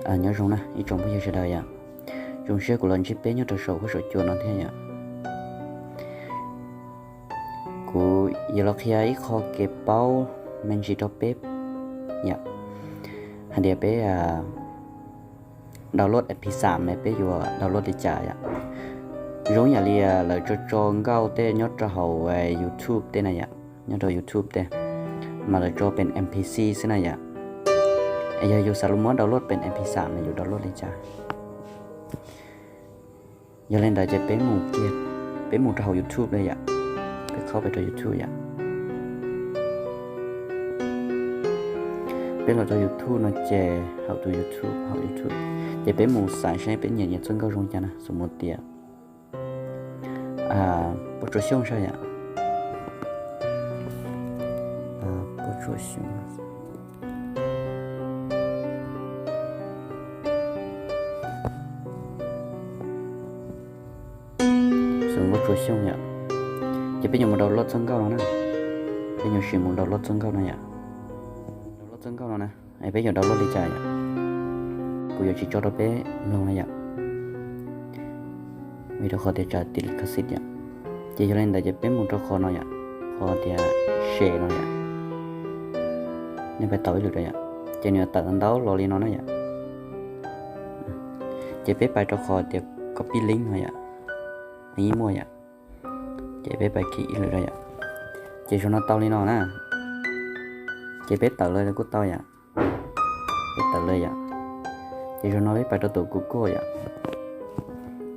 Nyob zoo na ib tsoom phooj ywg sawv daws yom. Zoo siab kuv los ntsib peb nyob rau saum huab saum cua no thiab yom. Kuv yuav los qhia ib qho kev paub me ntsis rau peb yom, hais tias peb download M P xam ne peb yuav download li cas yom. Zoo yam li lawv tso tso nkauj tej nyob rau hauv YouTube tej na yom, nyob rau YouTube tej, mas lawv tso pem M P xwb na yom. Es yog yus xav los muab download pem M P xam no yus download li cas? Yog li ntawd ces peb mus kiag, peb mus rau hauv YouTube li yom. Peb qhaub pem rau YouTube yom. Peb los rau YouTube no ces hauv tus YouTube, hauv YouTube ces peb mus xaiv seb peb nyiam nyiam txoj nkauj zoo cas na, xws mus tias Pob Tsuas Xyooj saib yom. Pob Tsuas Xyooj. Xws Pob Tsuas Xyooj yom. Ces peb yuav mus download txoj nkauj no na. Peb yuav sim mus download txoj nkauj no yom. Download txoj nkauj no na, es peb yuav download li cas yom? Kuv yuav tsis tso rau peb mloog na yom, vim rau qhov tias tsam tiv li khab xij yom. Ces yog li ntawd ces peb mus rau qhov no yom, qhov tias share no yom. Nej pais tau ib lwm rau yom, ces nws yuav tawm ntau los li no na yom. Ces peb pais rau qhov tias copy link no yom, yeej muaj yom. Ces peb pais kis ib lwm rau yom. Ces zaum no tau li no na. Ces peb tawm lawm kuj tau yom. Peb tawm lawm yom. Ces zaum no peb pais rau tus Google yom.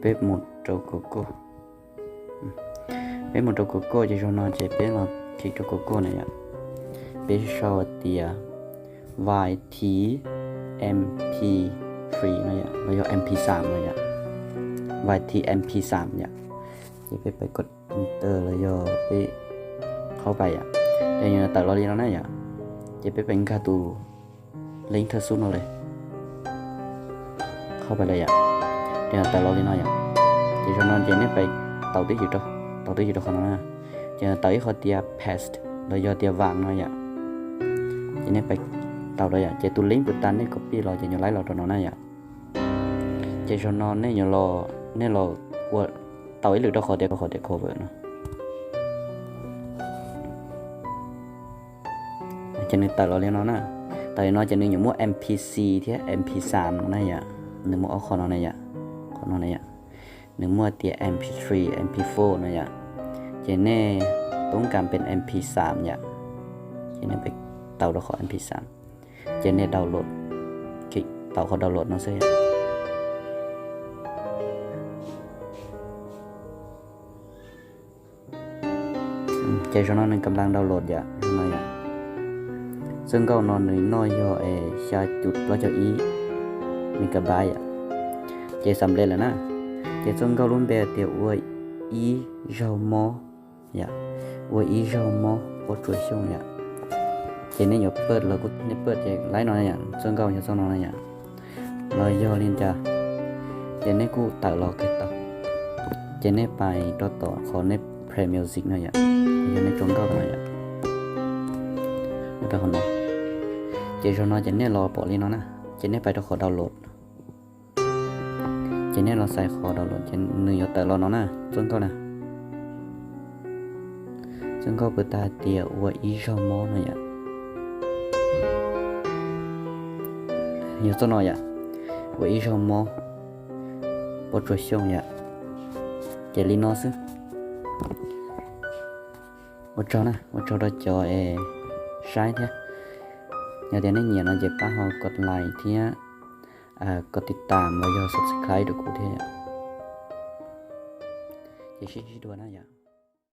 Peb mus rau Google. Peb mus rau Google ces zaum no ces peb los kis rau Google na yom. Peb sau tias Y T M P three no yom, los yog M P xam no yom. Y T M P xam yom. Ces peb pais kos enter los yog peb qhaub pais yom. Ces nws tawm los li no na yom. Ces peb pais nkag tus link thawj xub no li. Qhaub pais lawm yom. Ces tawm los li no yom. Ces zaum no ces nej pais tau twj ywm rau, tau twj ywm rau qhov no na. Ces tawm ib qho tias paste los yog tias vam no yom. Ces nej pais tau rau yom, ces tus link puas tas nej copy los ces nws laib los rau no na yom. Ces zaum no nej yuav los, nej los ua, tau ib lwm rau qhov tias, qhov tias cover no. Ces nws tawm los li no na. Tawm li no ces nws yuav muaj M P C thiab M P xam no na yom. Nws muaj ob qho no na yom. Qhov no na yom. Nws muaj tias M P three, M P four no yom. Ces nej toob kas pem M P xam yom. Ces nej pais tau rau qhov M P xam. Ces nej download, tau qhov download no xwb yom. Ces zaum no nws kam las download yom, zaum no yom. Txoj nkauj no nws noj yog es xya cum plaub caug ib megabyte yom. Ces xam lej lawm na. Ces txoj nkauj lub npe tias ua ib zaug mob yom, ua ib zaug mob Pob Tsuas Xyooj yom. Ces nej yuav pawj los kuj, nej pawj ces laib no na yom, txoj nkauj yog txoj no na yom. Los yog li cas, ces nej kuj tawm los kiag tau. Ces nej pais rau tom qhov nej play music no yom, yog nej tso nkauj no yom. Ces zaum no ces nej los pom li no na, ces nej pais rau qhov download. Ces nej los xaiv qhov download ces nws yuav tawm los no na, txoj nkauj na. Txoj nkauj puas tas hais tias ua ib zaug mob no yom. Yog txoj no yom, ua ib zaug mob Pob Tsuas Xyooj yom. Ces li no xwb. Ua tsaug na, ua tsaug rau cov es saib thiab. Yog tias nej nyiam no ces pab ho kos like thiab, kos tiv tam los yog subscribe rau kuv thiab. Ces sib ntsib dua na yom.